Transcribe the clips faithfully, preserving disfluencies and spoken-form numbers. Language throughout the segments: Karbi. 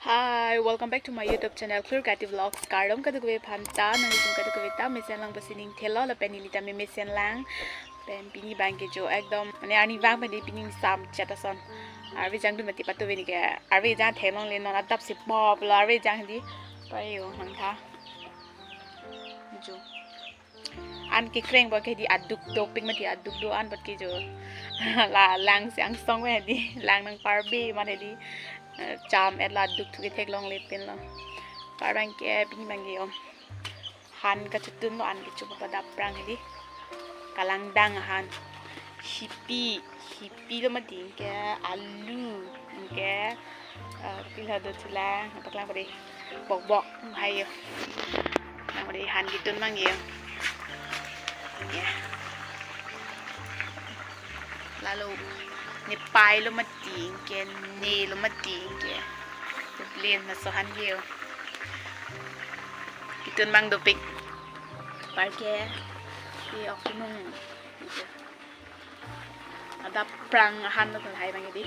Hi, welcome back to my YouTube channel, Clear Creative Vlogs. Kardom kadokave aphan ta, nanglitum kadokave ta mesen lang pasi ning thelo lapen neli ta me mesen lang. Pen pini abang ke jo ekdom, mane arnivang pen di pini samchet ason. Arve jangdun mati patu bini ke, arve jang theklongle non adap si pop lo arve jang di. Payo nang tha. Jo. An kekreng abang ke di aduk dopik mati aduk do-an abang ke jo. La lang si angsong me di, lang nangparbi mane di. Eh, cham et la aduk thu ketheklongle pen lo. Par abang ke pini abang ke yo. Han kachotun lo an kecho papadap prang di. Kalangdang ahan. Hipi, hipi lo mati ke alu ke, eh, pila do thulang, paklang pade bokbok, hai yo. Lang pade han ketun abang yo. Ya. Lalu ne pai lo mati ke, ne lo mati ke. Plin na sohan yo. Ketun abang dopik. Par ke, di ok nung. Adap prang ahan lo hai abang di.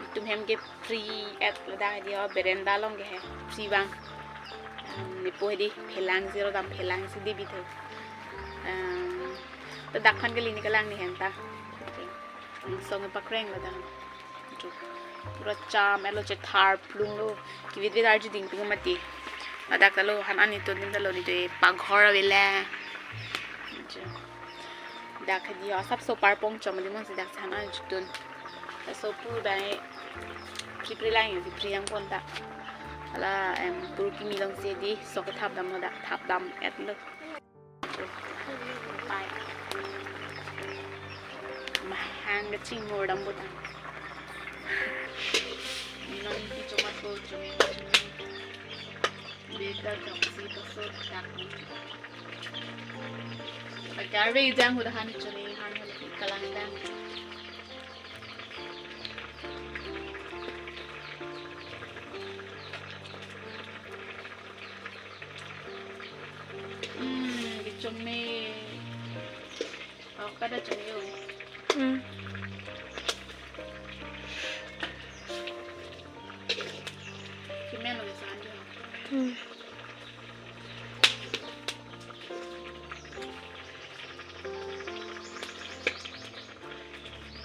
Itum hem ke free et ladak di o veranda along ke he free abang. Em, nepo di phelang si rodam phelang si di bithek. Em, ladak aphan kali ne kalang ne hem ta. Angsong pakreng ladak. Pura cham et lo chethar plung lo. Kivit vit arju ding ping mati. Ladak ta lo han an itum dim ta lo ni to e paghor avela. Dak di asap so parpong chom di mon si dak han an chotun. So pu dai kipri lang yo kipri yang pon ta. Hala em pur kimi long si di sok thap dam lo dak thap dam et lo. Pai. Mahang kachingmur dam butang. Non di chomat ko chumi chumi. Beta chomsi pasot dak. Pagar be jang huda han chumi han kalangdang. Hmm, di chome. Oh, kada chome yun. Hmm. Kimen lo sa andi. Hmm.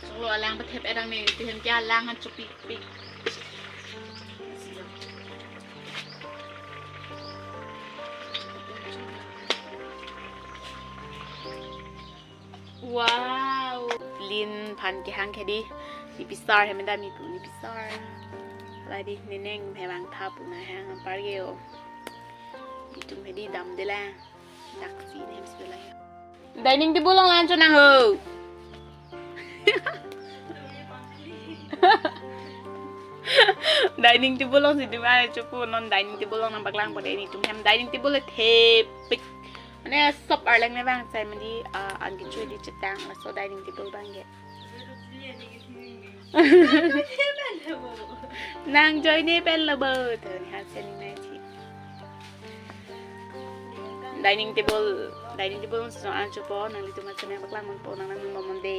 Solo alang pathep erang ni, tihen ke alang han chupik pik. Wow. Lin aphan kehang ke di. Nipisar hem da mi pu nipisar. Ladi neneng hem angtha pu nahang ampar yo. Itum he di dam de la. Daksi ne hem si la. Dining table along lang chonang ho. Dining table along si dima chopo non dining table along nangpaklang po de netum hem dining table le thepik. Mane sop arleng ne bang sai mandi, ah, an kechui di chetang laso dining table abang ke. Nang joine pen lo bo to ni han seni na chi. Dining table, dining table si so an chopo nanglitum an chonang paklang mon po nang nang mon de.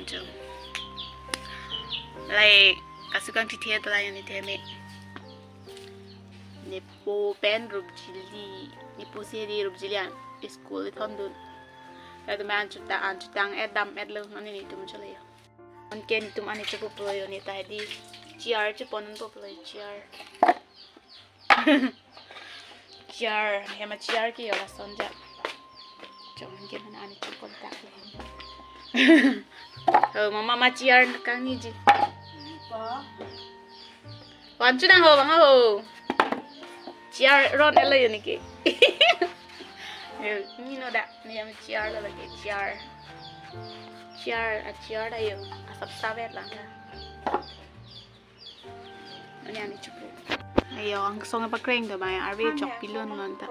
Chom. Lai kasukang tithe to lai ni the me. Nepo pen rupjili, nepo si di rupjili an school ithondun. Latum an chutang an chutang et dam et lo non netum chole yo. Anke netum an chopo pulo yo ne ta di chair chopo non po pulo chair. Chair, hem a chair ke yo lason ja. Chom ke mana an chopo ta. Oh, mama ma chair kangni ji. Pa. Wan chonang ho bang ho. Chair ron et lo yo ni ke. Yo, ni no da, ni hem chair lo lagi chair. Chair, a chair da yo. Asap savet lang da. Ani an chopo. Ayo, angsong pakreng do mai arve chok pilon non ta.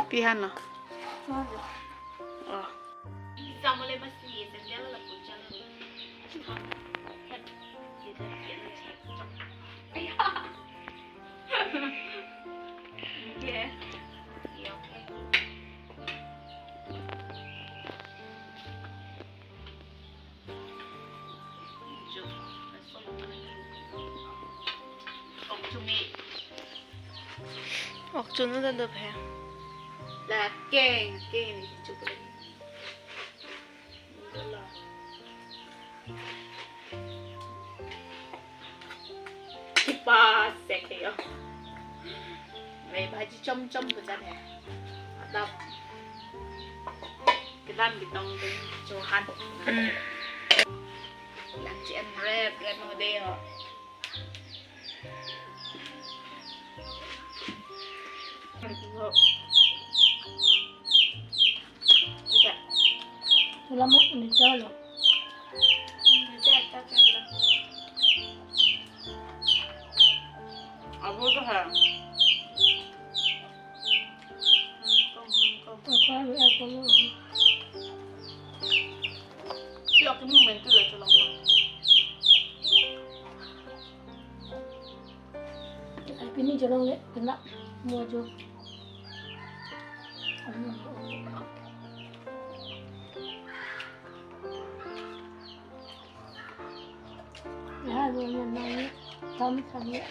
Pi han lo. Oh. Samole masi sendal la puja lo. Okay. Yeah, okay. Jo, Ok chumi. Ok chunu ta do phe. La keng, keng ni chup le. Kipa sek yo. Re bhaji chom chom pujan hai. Adap. Kedam kitong ding chohan. Lang chi en rep rep mo de yo. Ulama ini jalo. Abu tuh ha. Apa ya apa lo? Yok ini mentu lah tulang. Ai pini jolong le kena mo jo. Ya, lo na na tam tam ya.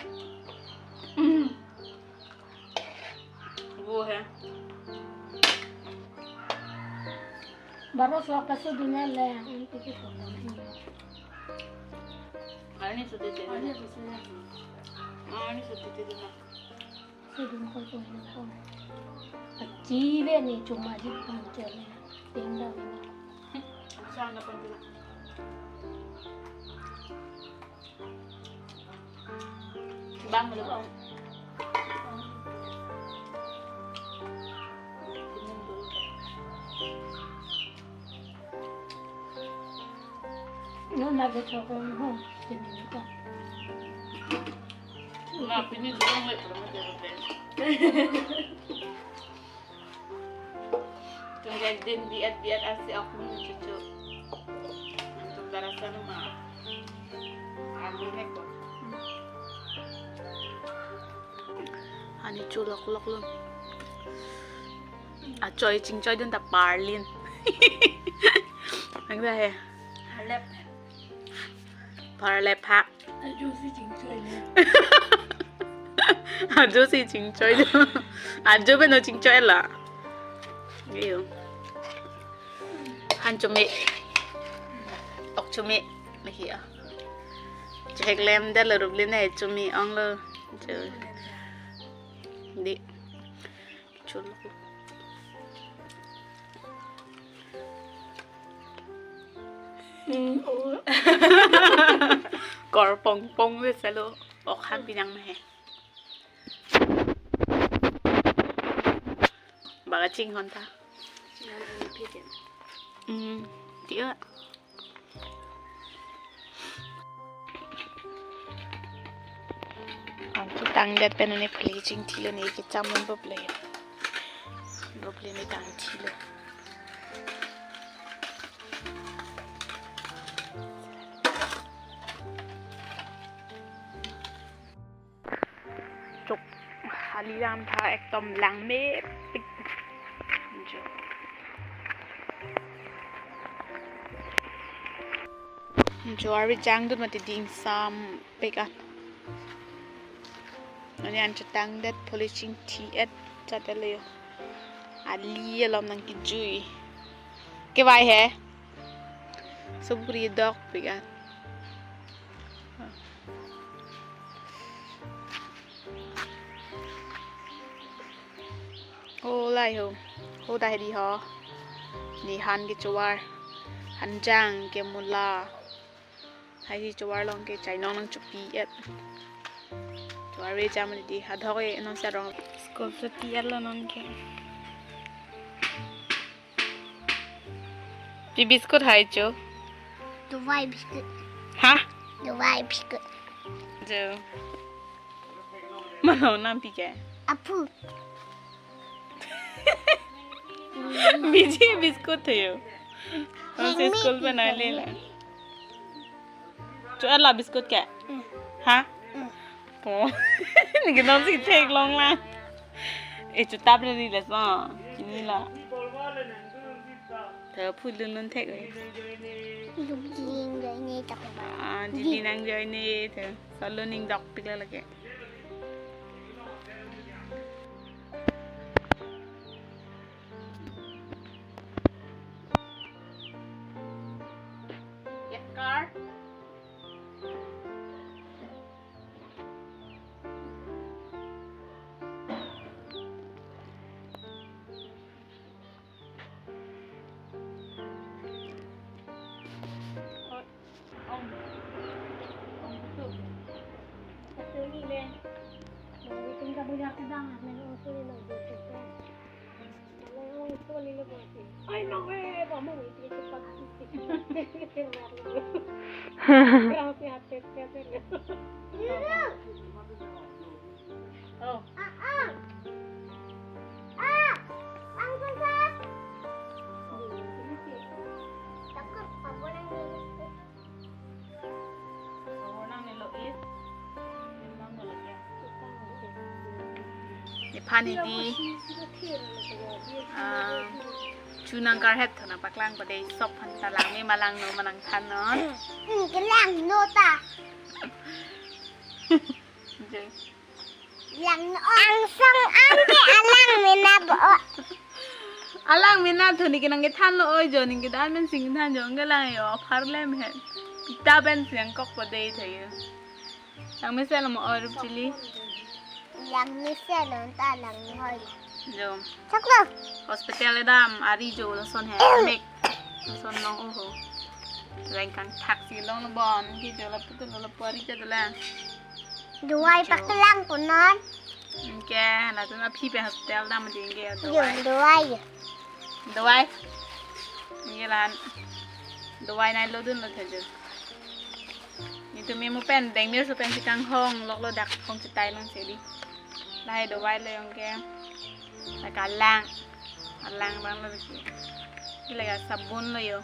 Wo hai. Baru suaka sudah le, ini kita potong ini. Ani sudah jadi. Ani sudah jadi. Ani sudah jadi na. Sudah kau tu ni kau. Kecil ni cuma di pantai ni. Tinggal ni. Asal ada pantai. Bang, belum, bang. No, na ke choko ho, sini ni ka. Na, pini tu bang le, pernah dia pakai. Tunggal din biat-biat asi aku ni cucu. Untuk barasan ma. Alu ni ko. Ani chu lok lok lo. Achoi chingchoi dun ta parlin. Ang da hai. Alep. Parlep ha. Ajo si chingchoi le. Ajo si chingchoi. Ajo beno chingchoi la. Iyo. Han chumi. Ok chumi. Nahi a. Chek lem de lo rup le ne chumi ong lo. Chu. Di. Chul. Hmm, oh. Kor pong pong le salo. Ok han pinang na hai. Baga chinghon ta. Hmm, ti a. Ang kitang det pen ne pli ching thilo ne kecham non bople. Bople ne tang thilo. Chok, hali ram tha ekdom langmepik. Jo. Jo arve jangdun mati dingsam pik an. Ani an chetang det polishing thi et chat le yo. Ali alom nangkejui. Kevai he. Subri dok pik an. O lai ho. Ho ta hedi ho. Ne han ke chuwar. Hanjang ke mula. Hai hi chuwar long ke chainong nangchopi et. Chuwar ve jam di hadok e non sa rong. School chuti et lo non ke. Pi biscuit hai cho? Dubai biscuit. Ha? Dubai biscuit. Jo. Mano nam pi ke? Aphu. Biji biscuit thayo. Hang Nonsi mi school pi banai ke le la. Cho ala biscuit ke? Mm. Ha? Mm. Po. Ni ke nonsi thek long la. E chu tap le ri le so. Ni la. Tha phul dun nun thek. Duk jing joine tak ba. Ah, jili nang joine the. Solo ning dok pik la lake. Get car. Oh. Nephan hedi, ah, chu nang karhet thona paklang ko dei, sok aphan ta langme ma langno ma nangthannon. Hmm, kelang no ta. Je. Langno. Angsong an ke alang mena bo. Alang mena thu neke nang kethanlo oi jo, neke dan men sing than jo, neke lang jo, apar lem he. Pita pen sing kok po dei thayo. Langmesen lo mo oi Rupchili. Langmesen lo ta langme hoi. Jo. Choklo. Hospital edam ari jo lason he. Mek. Lason long oho. Rengkangthak si long lo bon. Ki jo lapu tu lo lapu ari jo dolang. Dawai paklang punon. Anke, latum aphi pen hospital dam ding ke. Yo, dawai. Dawai. Dawai. Anke lan. Dawai nai lo dun lo thajo. Netum memu pen, dengmir so pen si kanghong, lok lo dak hong chetai long si dei. Lahai dawai lo anke. Lake alang. Alang bang lo si. Lake sabun lo yo.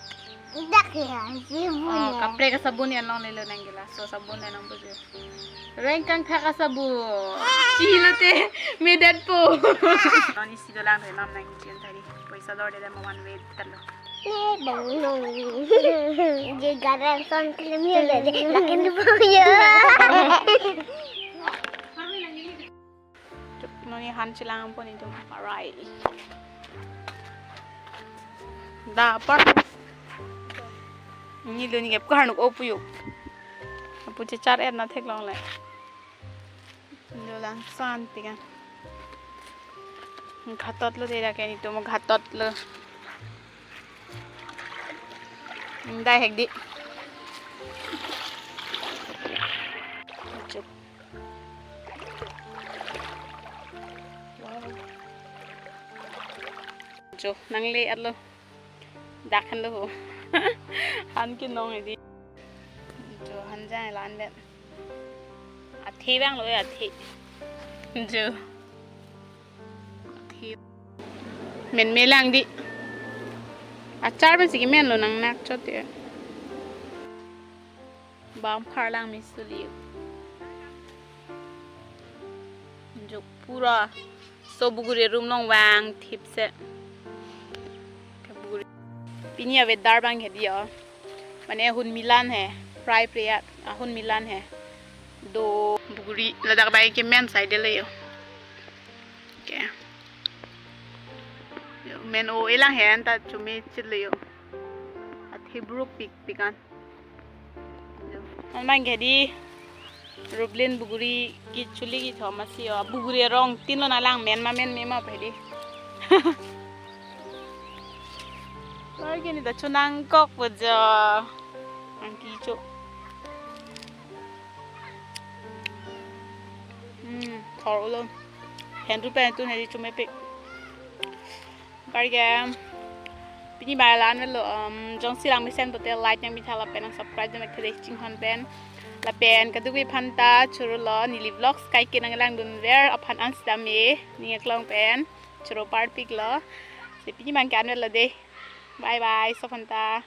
Dak ya, sabun. Oh, ya. Kaprek sabun ya long lelo nang ke laso sabun ya nang pujo. Rengkangthak asabun. Chilo te medat po. Non isi dolang re nam nang kichen tadi. Poisa dor de mo one way talo. Eh, bang nong. Je garang son klim yo le. Lakin di po yo. Noni han chelang pon itu marai. Da apar. Neli lo neke karnuk opu yo. Apu chechar et na theklong le. Lo lang san tikan. Ghatot lo dera ke netum ghatot lo. Dai hek dei. Chup. Wow. Jo, nangle arlo. Dak han lo ho. Han ke nong edi. Jo, han jang lan bet. Athe bang lo ya, athe. Jo. Athe. Men me lang dei. Achar pen si kemen lo nang nak chot ya. Bam phar lang mi suli. Jo pura so buguri rum long vang thip se. Ke buguri. Pini a weather bang ke dei yo. Mane ahun milan he. Fry pre ya. Ahun milan he. Do buguri ladak bai kemen sai de le yo. Ke. Yo, men o elang he anta chume chit le yo. Athe bruk pik pikan. Yo. An bang ke dei. Rublin buguri kechuli kethom asi yo. Buguri arong tin lo na lang men ma men me ma pe dei. Lagi ni ta chonang kok po jo. Ang kicho. Hmm, thor ulo. Hen rupen tu hedi chume pik. Kar ke, pini bai lan lo, um, jongsi langmesen pote like nang bitha lapen nang subscribe nang thekthe chinghon pen. Lapen kadokave aphan ta choro lo neli vlogs kaike nang langdun ver aphan an sitame ning aklong pen choro parpik lo. Si pini bang ke an lo dei. Bye bye, so aphan ta.